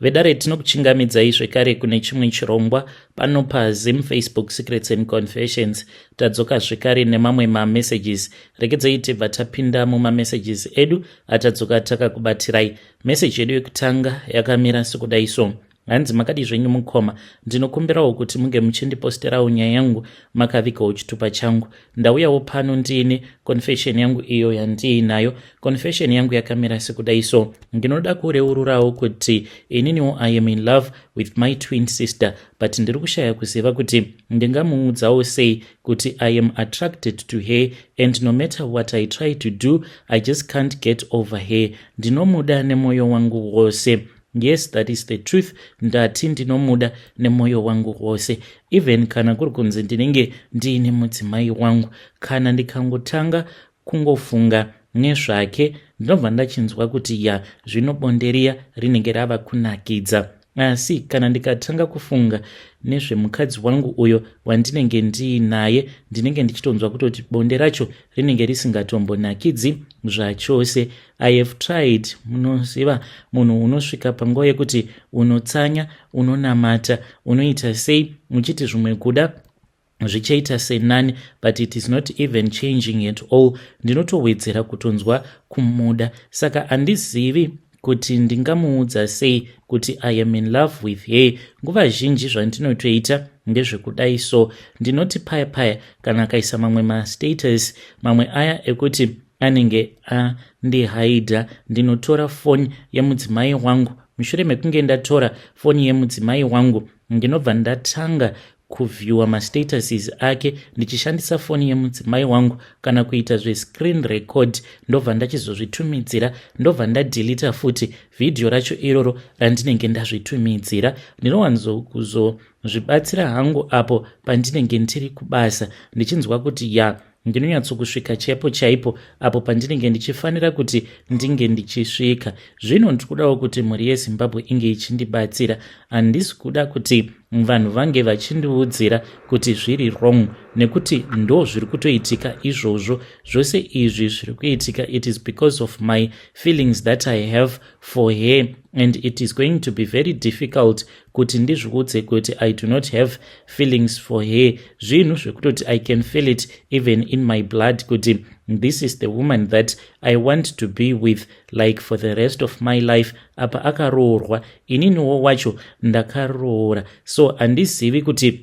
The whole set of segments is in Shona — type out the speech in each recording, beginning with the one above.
Vedare, tinokuchingamidzai zvekare kune chimwe chirongwa pano paZim Facebook Secrets and Confessions. Tadzoka zvekare nemamwe mamessages. Regedzai tibva tapinda mumamessages edu atadzoka takakubatirai. Meseji yedu yekutanga yakamira sekudai so. Hanzi, "Makadi zvenyu mukoma? Ndinokumbirawo kuti munge muchindiposterawo nyaya yangu makavigawo chitupa changu. Ndauyawo pano ndiine confession yangu iyo yandiinayo. Confession yangu yakamira sekudai so. Ndinoda kureururawo kuti ininiwo I am in love with my twin sister, but ndiri kushaya kuziva kuti ndingamuudzawo sei kuti I am attracted to her, and no matter what I try to do, I just can't get over her. Ndinomuda nemwoyo wangu wose. Yes, that is the truth. Ndati ndinomuda nemwoyo wangu wose. Even kana kuri kunzi ndinenge ndiine mudzimai wangu, kana ndikangotanga kungofunga nezvake, ndinobva ndachinzwa kuti ya, zvino bonde riya rinenge rava kunakidza. Asi kana ndikatanga kufunga nezvemukadzi wangu uyo wandinenge ndiinaye, ndinenge ndichitonzwa kutoti bonde racho rinenge risingatombonakidzi zvachose. I have tried. Munoziva, munhu unosvika panguva yekuti unotsanya, unonamata, unoita sei, uchiti zvimwe kuda zvichaita senani, but it is not even changing at all. Ndinotowedzera kutonzwa kumuda. Saka handizivi kuti ndingamuudza sei kuti I am in love with her. Nguva zhinji zvandinotoita ndezvekudai so. Ndinoti paya paya kana akaisa mamwe mastatus, mamwe aya ekuti anenge andihaidha, ndinotora foni yemudzimai wangu. Mushure mekunge ndatora foni yemudzimai wangu, ndinobva ndatanga kuviewa mastatuses ake ndichishandisa foni yemudzimai wangu, kana kuita zvescreen record, ndobva ndachizozvitumidzira, ndobva ndadeleta futi vhidhiyo racho iroro randinenge ndazvitumidzira. Ndinowanzokuzozvibatsira hangu apo pandinenge ndiri kubasa, ndichinzwa kuti ya, ndinonyatsokusvika chaipo chaipo apo pandinenge ndichifanira kuti ndinge ndichisvika. Zvino ndiri kudawo kuti mhuri yeZimbabwe inge ichindibatsira. Handisi kuda kuti vanhu vange vachindiudzira kuti zviri wrong, nekuti ndo zviri kutoitika izvozvo. Zvose izvi zviri kuitika, it is because of my feelings that I have for her, and it is going to be very difficult kuti ndizviudze kuti I do not have feelings for her. Zvinhu zvekutoti I can feel it even in my blood kuti this is the woman that I want to be with, like, for the rest of my life. Apa akaroorwa, ininiwo wacho ndakaroora, so handizivi kuti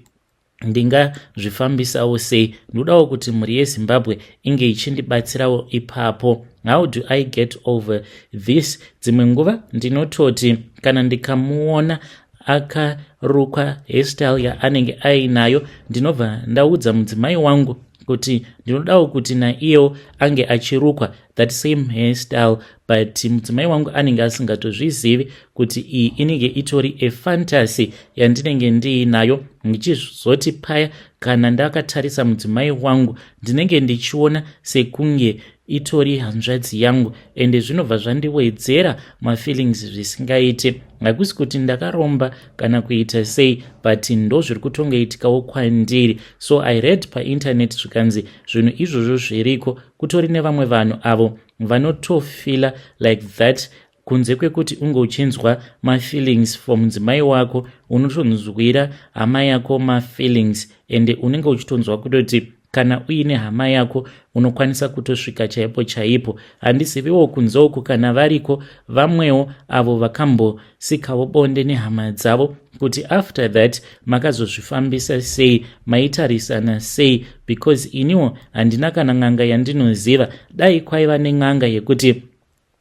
ndingazvifambisawo sei. Ndodawo kuti mhuri yeZimbabwe inge ichindibatsirawo ipapo. How do I get over this? Dzimwe nguva ndinototi kana ndikamuona akarukwa hairstyle yaanenge ainayo, ndinobva ndaudza mudzimai wangu kuti ndinodawo kuti naiyewo ange achirukwa that same hairstyle, but mudzimai wangu anenge asingatozvizivi kuti iyi inenge itori a fantasy yandinenge ndiinayo. Ndichizoti paya kana ndakatarisa mudzimai wangu, ndinenge ndichiona sekunge itori hanzvadzi yangu, ende zvinobva zvandiwedzera mafeelings zvisingaite. Hakusi kuti ndakaromba kana kuita sei, but ndo zviri kutongoitikawo kwandiri. So I read painternet, zvikanzi zvinhu izvozvo zviriko, kutori nevamwe vanhu avo vanotofeela like that. Kunze kwekuti unge uchinzwa mafeelings for mudzimai wako, unotonzwira hama yako mafeelings, ende unenge uchitonzwa kutoti kana uine hama yako unokwanisa kutosvika chaipo chaipo. Handiziviwo kunze uku kana variko vamwewo avo vakambosikawo bonde nehama dzavo, kuti after that makazozvifambisa sei, maitarisana sei, because iniwo handina kana n'anga yandinoziva. Dai kwaiva nen'anga yekuti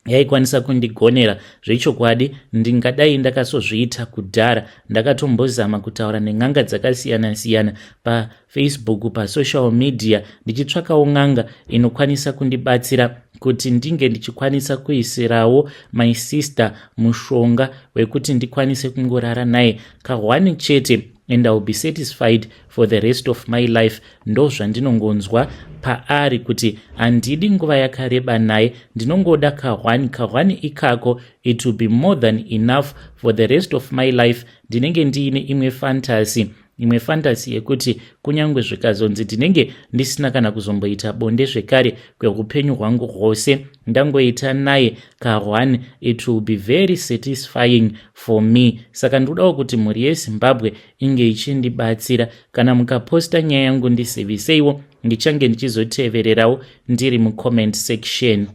yaikwanisa kundigonera zvechokwadi, ndingadai ndakasozviita kudhara. Ndakatombozama kutaura nen'anga dzakasiyana-siyana paFacebook, pasocial media, ndichitsvakawo n'anga inokwanisa kundibatsira kuti ndinge ndichikwanisa kuisirawo my sister mushonga wekuti ndikwanise kungorara naye ka1 chete, and I will be satisfied for the rest of my life. Ndo zvandinongonzwa paari, kuti handidi nguva yakareba naye, ndinongoda ka1 ka1 ikako. It will be more than enough for the rest of my life. Ndinenge ndiine imwe fantasy. Imwe fantasy yekuti kunyange zvikazonzi ndinenge ndisina kana kuzomboita bonde zvekare kweupenyu hwangu hwose, ndangoita naye ka1, it will be very satisfying for me. Saka ndinodawo kuti mhuri yeZimbabwe inge ichindibatsira. Kana mukaposta nyaya yangu, ndiziviseiwo, ndichange ndichizotevererawo ndiri mucomment section.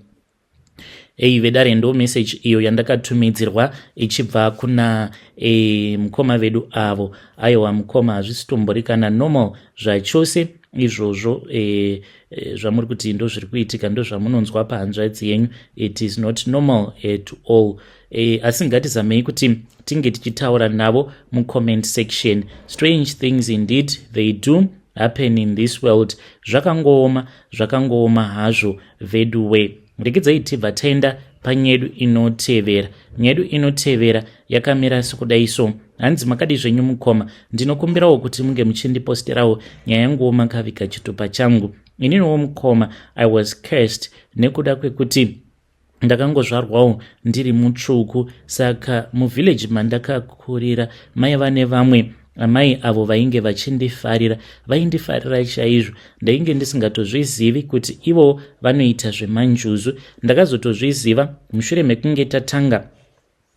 Ei vedare, ndo message iyo yandakatumidzirwa ichibva kuna mukoma vedu avo. Aiwa mukoma, hazvisitombori kana normal zvachose izvozvo zvamuri kuti ndo zviri kuitika, ndo zvamunonzwa pahanzvadzi yenyu. It is not normal at all. Asi ngatizamei kuti tinge tichitaura navo mucomment section. Strange things indeed, they do happen in this world. Zvakangooma, zvakangooma hazvo veduwe. Regedzai tibva taenda panyedu inotevera. Nyedu inotevera yakamira sekudai so. Hanzi, "Makadi zvenyu mukoma? Ndinokumbirawo kuti munge muchindiposterawo nyaya yanguwo makaviga chitupa changu. Ininiwo mukoma, I was cursed nekuda kwekuti ndakangozvarwawo ndiri mutsvuku. Saka muvillage mandakakurira maiva nevamwe amai avo vainge vachindifarira, vaindifarira chaizvo. Ndainge ndisingatozvizivi kuti ivo vanoita zvemanjuzu. Ndakazotozviziva mushure mekunge tatanga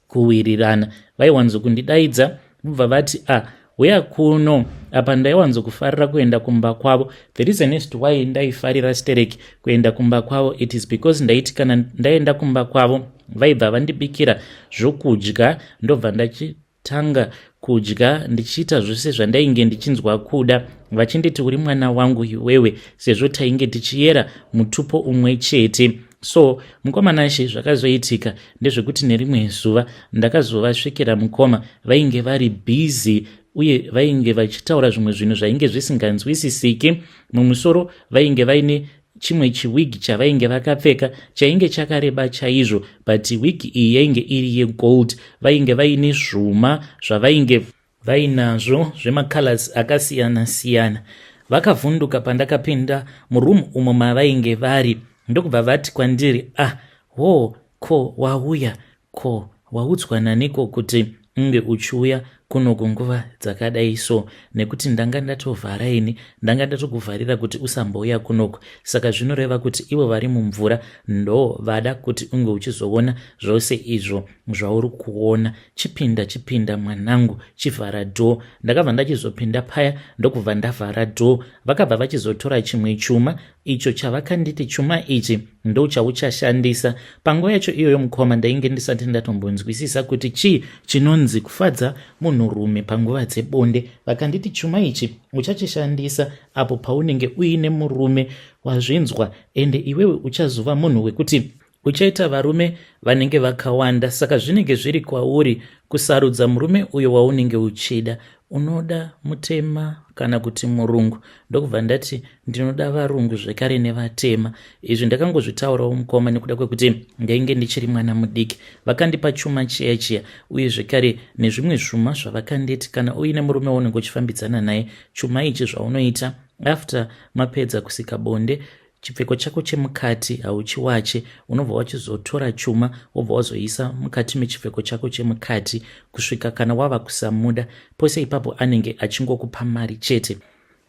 kuwirirana. Vaiwanzokundidaidza vobva vati, 'A ah, uya kuno.' Apa ndaiwanzokufarira kuenda kumba kwavo. The reason as to why ndaifarira sterek kuenda kumba kwavo, it is because ndaiti kana ndaenda kumba kwavo, vaibva vandibikira zvokudya, ndobva ndachitanga kudya ndichiita zvose zvandainge ndichinzwa kuda, vachinditi, 'Uri mwana wangu iwewe,' sezvo tainge tichiyera mutupo umwe chete. So mukomanashe, zvakazoitika ndezvekuti nerimwe zuva ndakazovasvikira mukoma, vainge vari busy uye vainge vachitaura zvimwe zvinhu zvainge zvisinganzwisisiki mumusoro. Vainge vaine chimwe chiwigi chavainge vakapfeka chainge chakareba chaizvo, but wigi iyi yainge iri yegold. Vainge vaine zvuma zvavainge vainazvo zvemacolors akasiyana-siyana. Vakavhunduka pandakapinda murumu umo mavainge vari, ndokubva vati kwandiri, 'Ah, ho, ko wauya? Ko waudzwa naniko kuti unge uchiuya kunoku nguva dzakadai so? Nekuti ndanga ndatovhara ini, ndanga ndatokuvharira kuti usambouya kunoku. Saka zvinoreva kuti ivo vari mumvura ndo vada kuti unge uchizoona zvose izvo zvauri kuona. Chipinda, chipinda mwanangu, chivhara door.' Ndakabva ndachizopinda paya, ndokubva ndavhara door. Vakabva vachizotora chimwe chuma icho chavakanditi, 'Chuma ichi ndo chauchashandisa.' Panguva yacho iyoyo mukoma, ndainge ndisati ndatombonzwisisa kuti chii chinonzi kufadza munhurume panguva dzebonde. Vakanditi, 'Chuma ichi uchachishandisa apo paunenge uine murume, wazvinzwa? Ende iwewe uchazova munhu wekuti uchaita varume vanenge vakawanda. Saka zvinenge zviri kwauri kusarudza murume uyo waunenge uchida. Unoda mutema kana kuti murungu?' Ndokubva ndati, 'Ndinoda varungu zvekare nevatema.' Izvi ndakangozvitaurawo mukoma nekuda kwekuti ndainge ndichiri mwana mudiki. Vakandipa chuma chiya chiya uye zvekare nezvimwe zvuma zvavakanditi, 'Kana uine murume waunenge uchifambidzana naye, chuma ichi zvaunoita, after mapedza kusika bonde, chipfeko chako chemukati hauchiwache, unobva wachizotora chuma, wobva wazoisa mukati mechipfeko chako chemukati kusvika kana wava kusamuda. Pose ipapo anenge achingokupa mari chete.'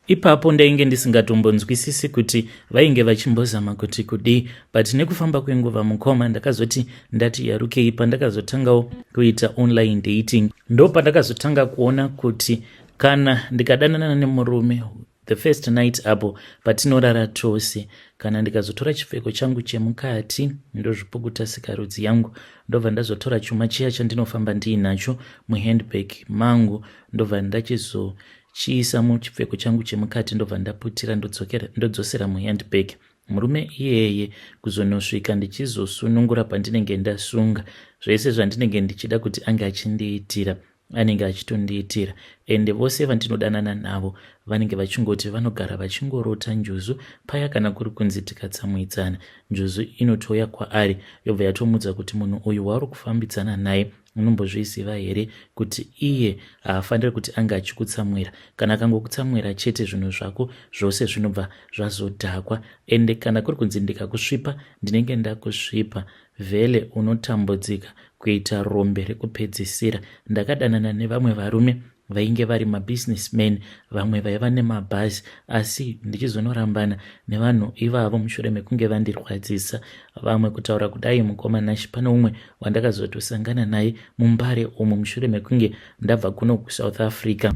Ipapo ndainge ndisingatombonzwisisi kuti vainge vachimbozama kuti kudii, but nekufamba kwenguva mukoma, ndakazoti ndati yarukei pandakazotangawo kuita online dating, ndo pandakazotanga kuona kuti kana ndikadanana nemurume, the first night apo patinorara tose, kana ndikazotora chipfeko changu chemukati, ndozvipukuta sikarudzi yangu, ndobva ndazotora chuma chiya chandinofamba ndiinacho muhandbag mangu, ndobva ndachizochiisa muchipfeko changu chemukati, ndobva ndaputira, ndodzosera muhandbag, murume iyeye kuzonosvika ndichizosunungura pandinenge ndasunga, zvese zvandinenge ndichida kuti ange achindiitira, anenge achitondiitira. Ende vose vandinodanana navo vanenge vachingoti vanogara vachingorota njuzu paya. Kana kuri kunzi tikatsamwidzana, njuzu inotouya kwaari, yobva yatomudza kuti, 'Munhu uyu wauri kufambidzana naye, unombozviziva here kuti iye haafaniri kuti ange achikutsamwira? Kana akangokutsamwira chete, zvinhu zvako zvose zvinobva zvazodhakwa. Ende kana kuri kunzi ndikakusvipa, ndinenge ndakusvipa vhele, unotambudzika kuita rombe rekupedzisira. Ndakadanana nevamwe varume. Vainge vari mabusinessman, vamwe vaiva nemabhazi, asi ndichizonorambana nevanhu ivavo mushure mekunge vandirwadzisa. Vamwe kutaura kudai, mukoma Nashi, pane umwe wandakazotosangana naye muMbare umo mushure mekunge ndabva kuno kuSouth Africa.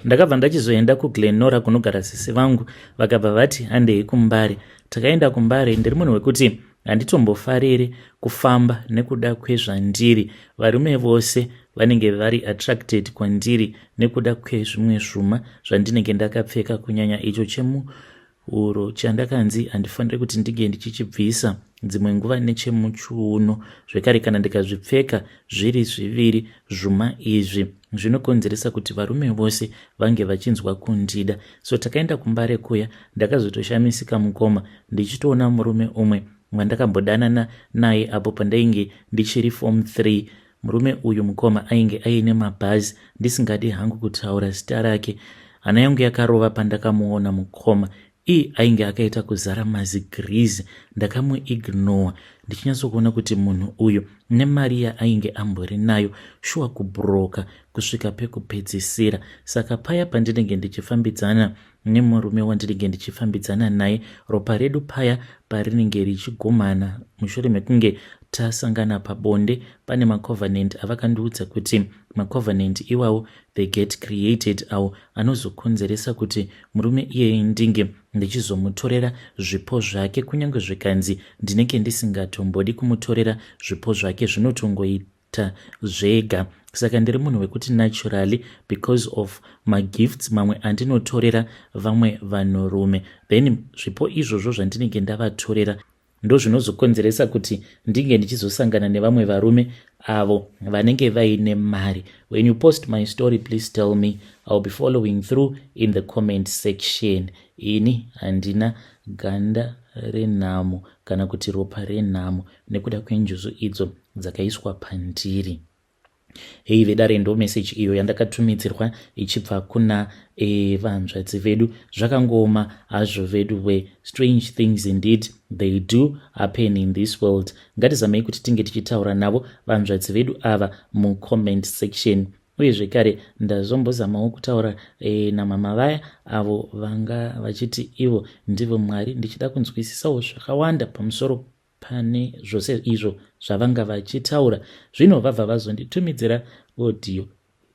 Ndakabva ndachizoenda kuGlenora kunogara sisi vangu, vakabva vati handei kuMbare. Takaenda kuMbare. Ndiri munhu wekuti handitombofariri kufamba nekuda kwezvandiri. Varume vose vanenge vari attracted kwandiri nekuda kwezvimwe zvuma zvandinenge ndakapfeka, kunyanya icho chemuhuro chandakanzi handifaniri kuti ndinge ndichichibvisa dzimwe nguva, nechemuchiuno zvekare. Kana ndikazvipfeka zviri zviviri zvuma izvi, zvinokonzeresa kuti varume vose vange vachinzwa kundida. So takaenda kuMbare kuya, ndakazotoshamisika, mukoma, ndichitoona murume umwe wandakambodanana naye apo pandainge ndichiri form 3. Murume uyu, mukoma, ainge aine mabhazi. Ndisingadi hangu kutaura zita rake, hana yangu yakarova pandakamuona, mukoma. Ii, ainge akaita kuzara mazigirizi. Ndakamuignora ndichinyatsokuona kuti munhu uyu nemari yaainge ambori nayo, shuwa kubroka kusvika pekupedzisira. Saka paya pandinenge ndichifambidzana nemurume wandinenge ndichifambidzana naye, ropa redu paya parinenge richigumana mushure mekunge tasangana pabonde, pane macovenant avakandiudza kuti macovenant iwawo, they get created, awo anozokonzeresa kuti murume iyeye ndinge ndichizomutorera zvipo zvake, kunyange zvikanzi ndinenge ndisingatombodi kumutorera zvipo zvake, zvinotongoita zvega. Saka ndiri munhu wekuti naturally, because of magifts mamwe andinotorera vamwe vanhurume, then zvipo izvozvo zvandinenge ndavatorera ndo zvinozokonzeresa kuti ndinge ndichizosangana nevamwe varume avo vanenge vaine mari. When you post my story, please tell me. I'll be following through in the comment section. Ini handina ganda renhamo kana kuti ropa renhamo nekuda kwenjuzu idzo dzakaiswa pandiri. Hei vedare, ndo meseji iyo yandakatumidzirwa ichibva kuna vanzvadzi vedu. Zvakangooma hazvo vedu we. Strange things indeed, they do happen in this world. Ngatizamei kuti tinge tichitaura navo vanzvadzi vedu ava mucomment section. Uye zvekare ndazombozamawo kutaura namama vaya avo vanga vachiti ivo ndivo Mwari, ndichida kunzwisisawo zvakawanda pamusoro pane zvose izvo zvavanga vachitaura. Zvino vabva vazonditumidzira audio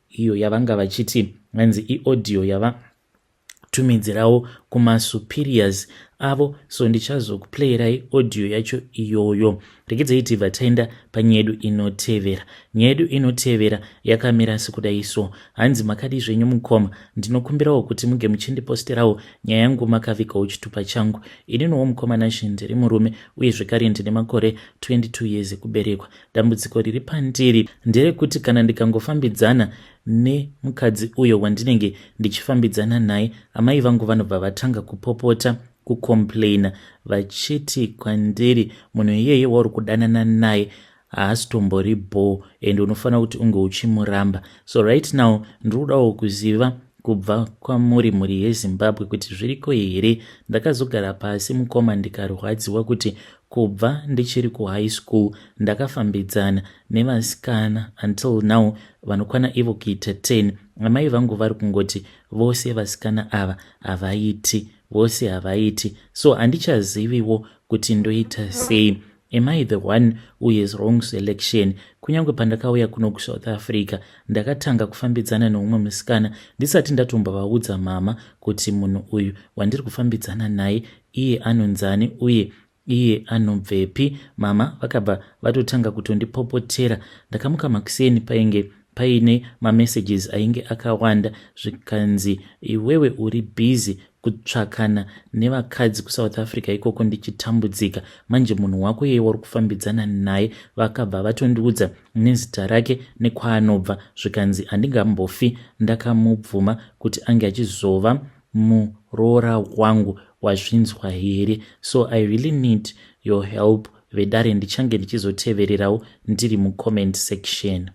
iyo yavanga vachiti hanzi iaudio yavatumidzirawo kumasuperiors avo. So ndichazokuplayirai audio yacho iyoyo. Regedzai tibva taenda panyaya yedu inotevera. Nyaya yedu inotevera yakamira sekudai so. Hanzi, "Makadi zvenyu, mukoma? Ndinokumbirawo kuti muge muchindiposterawo nyaya yangu makavigawo chitupa changu. Ininiwo, mukoma Nashe, ndiri murume uye zvekare ndine makore 22 years ekuberekwa. Dambudziko riri pandiri nderekuti kana ndikangofambidzana nemukadzi uyo wandinenge ndichifambidzana naye, amai vangu vanobva vatanga kupopota, kucomplaina, vachiti kwandiri, 'Munhu iyeye wauri kudanana naye haasitombori bho and unofanira kuti unge uchimuramba.' So right now ndiri kudawo kuziva kubva kwamuri, mhuri yeZimbabwe, kuti zviriko here? Ndakazogara pasi, mukoma, ndikarwadziwa kuti kubva ndichiri kuhigh school ndakafambidzana nevasikana until now vanokwana ivo kuita 10. Amai vangu vari kungoti vose vasikana ava havaiti, vose havaiti. So handichaziviwo kuti ndoita sei. Am I the one who has wrong selection? Kunyange pandakauya kuno kuSouth Africa, ndakatanga kufambidzana neumwe musikana ndisati ndatombovaudza mama kuti munhu uyu wandiri kufambidzana naye iye anonzani uye iye anobvepi. Mama vakabva vatotanga kutondipopotera. Ndakamuka makuseni, painge paine mamessages ainge akawanda, zvikanzi, 'Iwewe uri busy kutsvakana nevakadzi kuSouth Africa ikoko, ndichitambudzika. Manje munhu wako iyeye wauri kufambidzana naye,' vakabva vatondiudza nezita rake nekwaanobva, zvikanzi handingambofi ndakamubvuma kuti ange achizova muroora wangu. Wazvinzwa here? So I really need your help, vedare. Ndichange ndichizotevererawo ndiri mucomment section."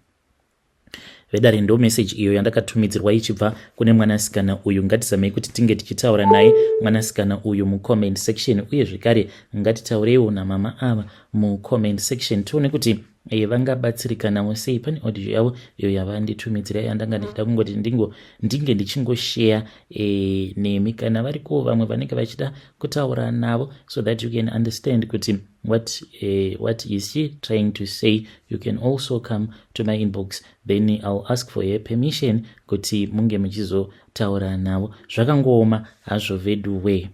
Vedare, ndo meseji iyo yandakatumidzirwa ichibva kune mwanasikana uyu. Ngatizamei kuti tinge tichitaura naye mwanasikana uyu mucomment section, uye zvekare ngatitaureiwo namama ava mucomment section, tione kuti Vangabatsirikanawo sei pane audio yavo iyo yavanditumidzira, yandanga ndichida kungoti ndinge ndichingoshare nemi kana variko vamwe vanenge vachida kutaura navo, so that you can understand kuti what is she trying to say. You can also come to my inbox, then I'll ask for her permission kuti munge muchizotaura navo. Zvakangooma hazvo vedu.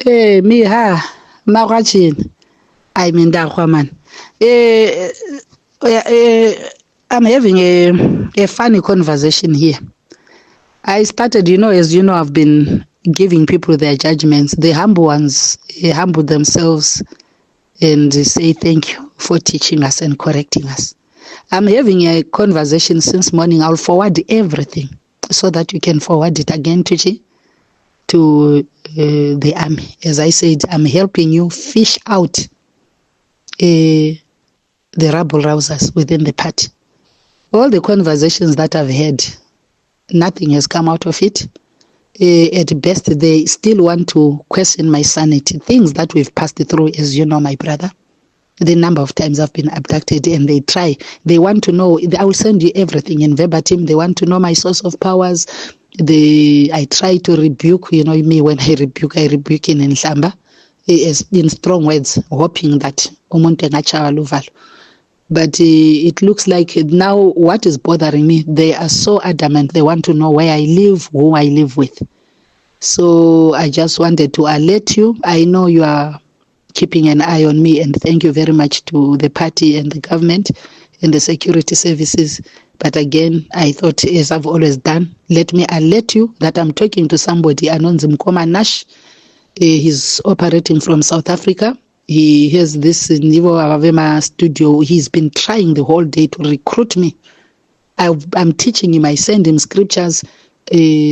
Ee, miha makwachini I mean, man. I'm having a funny conversation here. I started, as you know, I've been giving people their judgments. The humble ones humble themselves and say thank you for teaching us and correcting us. I'm having a conversation since morning. I'll forward everything so that you can forward it again to the army. As I said, I'm helping you fish out the rabble rousers within the party. All the conversations that I've had, nothing has come out of it. At best, they still want to question my sanity, things that we've passed through, as you know, my brother. The number of times I've been abducted, and they try. They want to know. I will send you everything in verbatim. They want to know my source of powers. I try to rebuke, you know me, when I rebuke in Nhlamba, in strong words, hoping that umuntu engatshaywa luvalo. But it looks like now what is bothering me, they are so adamant. They want to know where I live, who I live with. So I just wanted to alert you. I know you are keeping an eye on me, and thank you very much to the party and the government and the security services. But again, I thought, as I've always done, let me alert you that I'm talking to somebody, anonzi Mkoma Nash. He's operating from South Africa. He has this Nivo Avema studio. He's been trying the whole day to recruit me. I'm teaching him. I send him scriptures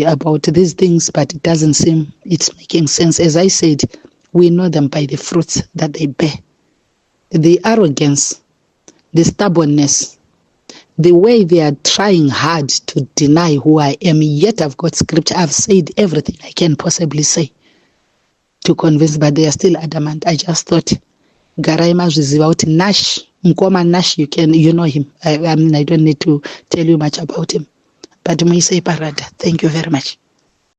about these things, but it doesn't seem it's making sense. As I said, we know them by the fruits that they bear. The arrogance, the stubbornness, the way they are trying hard to deny who I am, yet I've got scripture. I've said everything I can possibly say to convince, but they are still adamant. I just thought, garai mazviziva kuti Nash, Mkoma Nash, you know him. I mean, I don't need to tell you much about him. But muise paradar, thank you very much.